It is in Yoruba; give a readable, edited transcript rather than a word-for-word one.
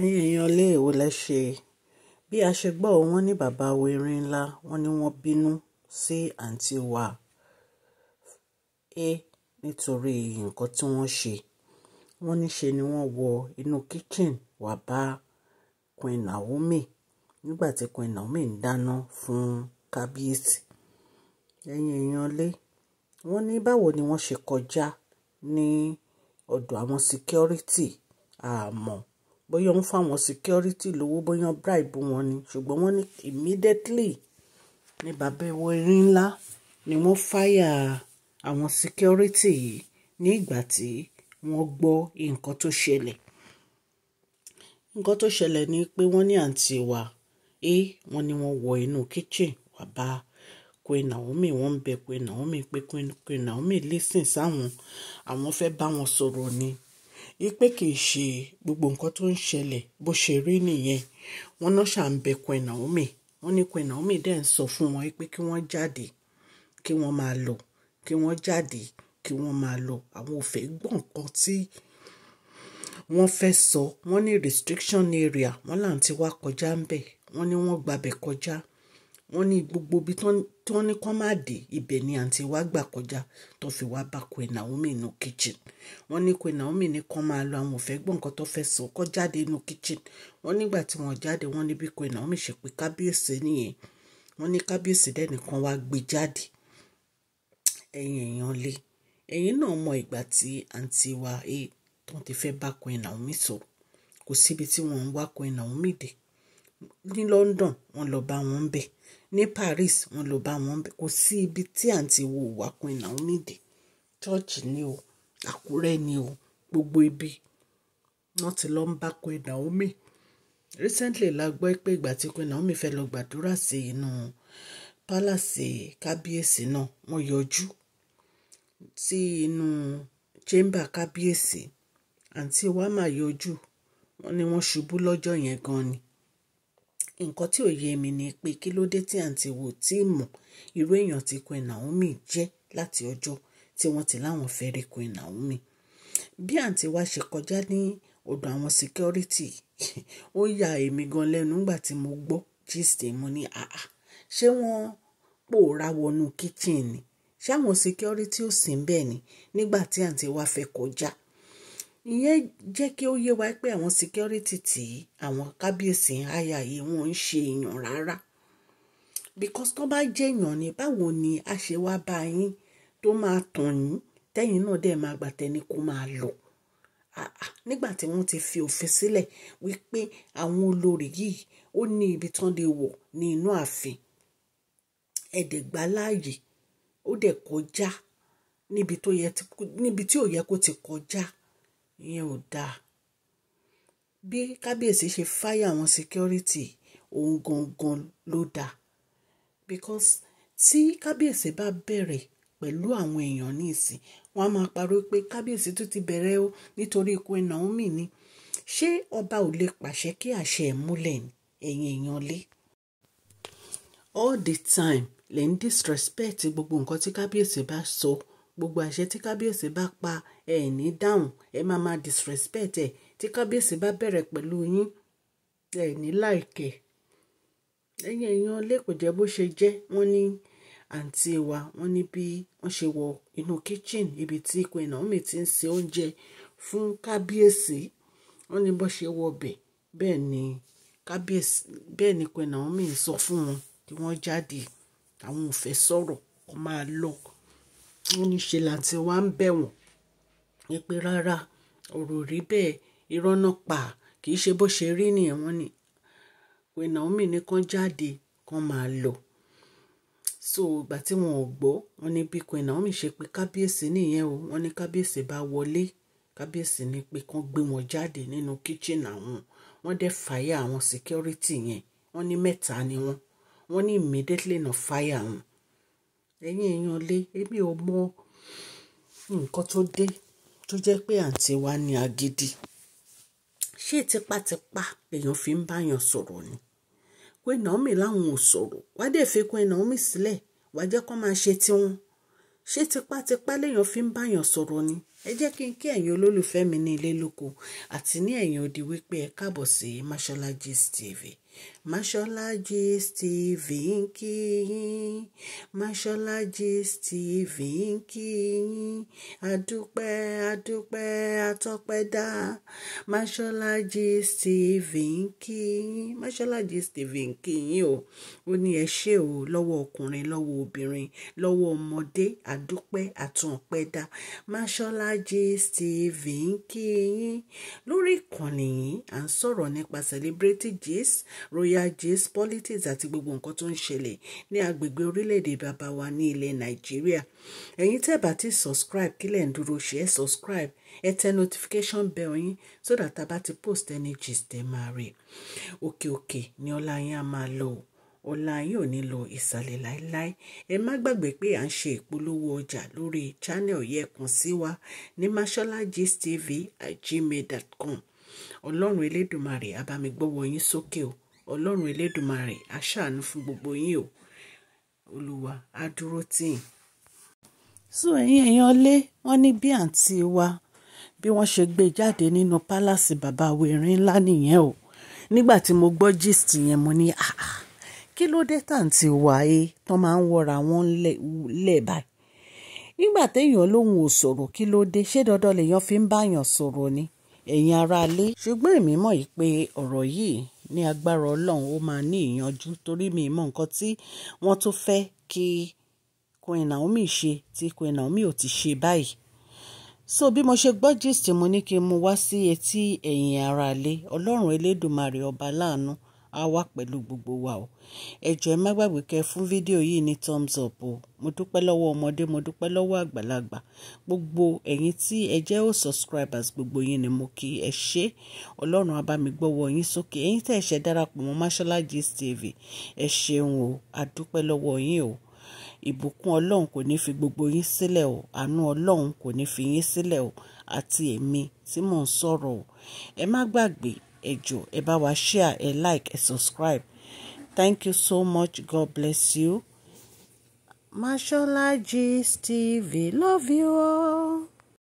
Ẹ̀yin èèyàn ilé ìwò lẹ ṣe. Bí a ṣe gbọ́, wọ́n ní bàbá wa erin ńlá, wọ́n ní wọ́n bínú sí àǹtí wa nítorí nǹkan tí wọ́n ṣe. Wọ́n ní ṣe ni wọ́n wọ inú kitchen wá bá Queen Naomi nígbà tí Queen Naomi ń dáná fún kábíyèsí. Ẹ̀yin èèyàn ilé, wọ́n ní báwo ni wọ́n ṣe kọjá ní ọ̀dọ̀ àwọn security àmọ́ bóyá wọ́n fún àwọn security lówó, bóyá wọ́n bribe wọn ni. Ṣùgbọ́n wọ́n ní immediately ní bàbá erin ńlá ni wọ́n fire àwọn security yìí ní ìgbà tí wọ́n gbọ́ nǹkan tó ṣẹlẹ̀. Nǹkan tó ṣẹlẹ̀ ni pé wọ́n ní àǹtí wa wọ́n ní wọ́n wọ inú kitchen wá bá Queen Naomi. Wọ́n ń bẹ Queen Naomi pé Queen Naomi listen sáwọn, àwọn fẹ́ bá wọn sọ̀rọ̀ ni. Ipe kì í ṣe gbogbo nǹkan tó ń ṣẹlẹ̀ bó ṣe rí nìyẹn. Wọ́n náà ṣà ń bẹ Queen Naomi. Wọ́n ní Queen Naomi dẹ̀ ń sọ fún wọn pé kí wọ́n jáde, kí wọ́n máa lọ, kí wọ́n jáde, kí wọ́n máa lọ. Àwọn ò fẹ́ gbọ́ nǹkan tí wọ́n fẹ́ sọ. Wọ́n ní restriction area, wọ́n là ń ti wá kọjá ń bẹ̀. Wọ́n ní wọ́n gbabẹ̀ kọjá. Wọ́n ní gbogbo ibi tí wọ́n ní kó má dé, ibẹ̀ ni àǹtí wa gbà kọjá tó fi wá bá Queen Naomi inú kitchen. Wọ́n ní Queen Naomi ní kó máa lọ, àwọn ò fẹ́ gbọ́ nǹkan tó fẹ́ sọ, kó jáde inú kitchen. Wọ́n nígbà tí wọ́n jáde, wọ́n ní bí Queen Naomi ṣe pé kábíyèsí nìyẹn. Wọ́n ní kábíyèsí dẹ́nìkan wá gbé jáde. Ẹ̀yin èèyàn lé, ẹ̀yin náà mọ ìgbà tí àǹtí wa tó ti fẹ́ bá Queen Naomi sọ̀rọ̀. Kò síbi tí wọ́n ń wá Queen Naomi dé. Ní London, wọ́n lọ bá wọn bẹ̀. Ní Paris, wọ́n lọ bá wọn bẹ̀. Kò sí ibi tí àǹtí wo wá Queen Naomi dé. Church ni o, Àkúrẹ́ ni o, gbogbo ibi wọ́n ti lọ ń bá Queen Naomi. Recently la gbọ́ pé ìgbà tí Queen Naomi fẹ́ lọ gbàdúrà sí inú palace kábíyèsí náà, wọ́n yọjú sí inú chamber kábíyèsí. Àǹtí wa máa yọjú. Wọ́n ní wọ́n ṣubú lọ́jọ́ yẹn gan ni. Nǹkan tí ò yé mi ni pé kí ló dé tí àǹtí wo tí mọ̀ irú èèyàn tí Queen Naomi jẹ́ láti ọjọ́ tí wọ́n ti láwọn fẹ́ rí Queen Naomi. Bí àǹtí wa ṣe kọjá ní ọ̀dọ̀ àwọn security, ó ya èmi gan lẹ́nu nígbà tí mo gbọ́ gist. Mo ní àà, ṣé wọ́n pòórá wọnú kitchen ni? Ṣé àwọn security ò sí ńbẹ̀ ni nígbà tí àǹtí wa fẹ́ kọjá? Ìyẹn jẹ́ kí ó yé wa pé àwọn security tí àwọn kábíyèsí ń háyà yìí, wọ́n ń ṣe èèyàn rárá. Because tó bá jẹ́ èèyàn ni, báwo ni a ṣe wá bá yín tó máa tàn yín, tẹ́yìn náà dẹ̀ máa gbà tẹ́ni kó máa lọ? Nígbà tí wọ́n ti fi òfin sílẹ̀ wípé àwọn olórí yìí ó ní ibi tán lè wọ̀ ní inú ààfin. Ẹ dẹ̀ gbà láàyè, ó dẹ̀ kọjá níbi tó yẹ, níbi tí ò yẹ kó ti kọjá. Ìyẹn ò dáa. Bí kábíyèsí ṣe fire àwọn security, òun gangan ló dáa. Because tí kábíyèsí bá bẹ̀rẹ̀ pẹ̀lú àwọn èèyàn ní ìsìn, wọ́n á máa pariwo pé kábíyèsí tún ti bẹ̀rẹ̀ o nítorí Queen Naomi ni. Ṣé ọba ò lè pàṣẹ kí àṣẹ ẹ̀ múlẹ̀ ni? Ẹ̀yin èèyàn lé. All the time lè ń disrespect gbogbo nǹkan tí kábíyèsí bá sọ. Gbogbo àṣẹ tí kábíyèsí bá pa, ẹ ní dáhùn, ẹ máa máa disrespect ẹ. Tí kábíyèsí bá bẹ̀rẹ̀ pẹ̀lú yín, ẹ ní like ẹ. Ẹ̀yin èèyàn lé, kò jẹ́ bó ṣe jẹ́. Wọ́n ní àǹtí wa, wọ́n ní bí wọ́n ṣe wọ inú kitchen ibi tí Queen Naomi ti ń ṣe oúnjẹ fún kábíyèsí. Wọ́n ní bó ṣe wọ bẹ̀, bẹ́ẹ̀ ni kábíyèsí, bẹ́ẹ̀ ni Queen Naomi ń sọ fún wọn kí wọ́n jáde. Àwọn ò fẹ́ sọ̀rọ̀, kó máa lọ. Wọ́n ní ṣe làǹtí wa ń bẹ̀ wọ́n wípé rárá, ọ̀rọ̀ rí bẹ́ẹ̀, irọ́ náà pa, kì í ṣe bó ṣe rí nìyẹn. Wọ́n ní Queen Naomi ní kán jáde, kán máa lọ. So ìgbà tí wọn ò gbọ́, wọ́n ní bí Queen Naomi ṣe pé kábíyèsí nìyẹn o. Wọ́n ní kábíyèsí bá wọlé, kábíyèsí ní pé kán gbé wọn jáde nínú kitchen àwọn. Wọ́n dẹ̀ fire àwọn security yẹn. Wọ́n ní mẹ́ta ni wọ́n. Wọ́n ní immediately náà fire wọn. Ẹ̀yin èèyàn lé, èmi ò mọ nǹkan tó dé tó jẹ́ pé àǹtí wa ní agídí. Ṣé tipátipá èèyàn fi ń bá èèyàn sọ̀rọ̀ ni? Queen Naomi láwọn ò sọ̀rọ̀. Wá dẹ̀ fi Queen Naomi sílẹ̀, wá jẹ́ kó máa ṣe tiwọn. Ṣé tipátipá lèèyàn fi ń bá èèyàn sọ̀rọ̀ ni? Ẹ jẹ́ kí n kí ẹ̀yin olólùfẹ́ mi ní ilé lóko àti ní ẹ̀yìn odi wípé ẹ káàbọ̀ sí Mashola Gist TV. Mashola Gist TV ń kí yín. Mashola Gist TV ń kí yín. Adúpẹ́, adúpẹ́, atọ́pẹ́ dá. Mashola Gist TV ń kí yín. Mashola Gist TV ń kí yín o. Ó ní ẹ ṣé o lọ́wọ́ ọkùnrin, lọ́wọ́ obìnrin, lọ́wọ́ ọmọdé, adúpẹ́, àtúnpẹ́ dá. Mashola Gist TV ń kí yín. Lórí ìkànnì yìí, à ń sọ̀rọ̀ nípa celebrity gist, royal gist, politics àti gbogbo nǹkan tó ń ṣẹlẹ̀ ní agbègbè orílẹ̀-èdè bàbá wa ní ilẹ̀ Nàìjíríà. Ẹ̀yin tẹ́ bá ti subscribe, kí lẹ̀ ń dúró ṣe? Ẹ subscribe, ẹ tẹ notification bell yín so that tá bá ti post any gist, ẹ máa rí. Òkè òkè ni ọlá yín á máa lọ o. Ọlá yín ò ní lọ ìsàlẹ̀ láéláé. Ẹ má gbàgbé pé à ń ṣe ìpolówó ọjà lórí channel yẹn. Kàn sí wa ní masholagistv@gmail.com. Ọlọ́run Elédùmarè á bá mi gbọ́wọ́ yín sókè o. Ọlọ́run Elédùmarè á ṣàánú fún gbogbo yín o. Olúwa á dúró tì yín. So ẹ̀yin èèyàn lé, wọ́n ní bí àǹtí wa bí wọ́n ṣe gbé jáde nínú palace bàbá wẹ̀rin ńlá nìyẹn o. Nígbà tí mo gbọ́ gist yẹn, mo ní, "Ah ah, kí ló dé tàǹtí wa ẹ tán máa ń wọra wọn lẹ̀ báyìí?" Nígbà téèyàn lóhùn ò sọ̀rọ̀, kí ló dé? Ṣé dandan lèèyàn fi ń báyàn sọ̀rọ̀ ni, ẹ̀yin aráalé? Ṣùgbọ́n èmi mọ̀ yìí pé ọ̀rọ̀ yìí, ní agbára Ọlọ́run, ó máa ní ìyanjú, torí mi mọ̀ nǹkan tí wọ́n tún fẹ́ kí Queen Naomi ṣe tí Queen Naomi ò ti ṣe báyìí. So bí mo ṣe gbọ́ gist, mo ní kí n mú wá sí etí ẹ̀yin aráalé. Ọlọ́run Elédùmarè, ọba láàánú, á wà pẹ̀lú gbogbo wa o. Ẹ jọ̀ọ́, ẹ má gbàgbé kẹ́ fún fídíò yìí ní thumbs up o. Mo dúpẹ́ lọ́wọ́ ọmọdé, mo dúpẹ́ lọ́wọ́ àgbàlagbà, gbogbo ẹ̀yin tí ẹ jẹ́ ó subscribers, gbogbo yín ni mo kí. Ẹ ṣé, Ọlọ́run á bá mi gbọ́wọ́ yín sókè. Ẹ̀yin tẹ́ ẹ ṣe darapọ̀ mọ́ Mashola Gist TV, ẹ ṣeun o, a dúpẹ́ lọ́wọ́ yín o. Ìbùkún Ọlọ́run kò ní fi gbogbo yín sílẹ̀ o. Àánú Ọlọ́run kò ní fi yín sílẹ̀ o, àti èmi tí mò ń sọ̀rọ̀ o. Ẹ má gbàgbé, ẹ jọ̀ọ́, ẹ bá wa share, ẹ like, ẹ subscribe. Thank you so much. God bless you. Mashola Gist TV love you all.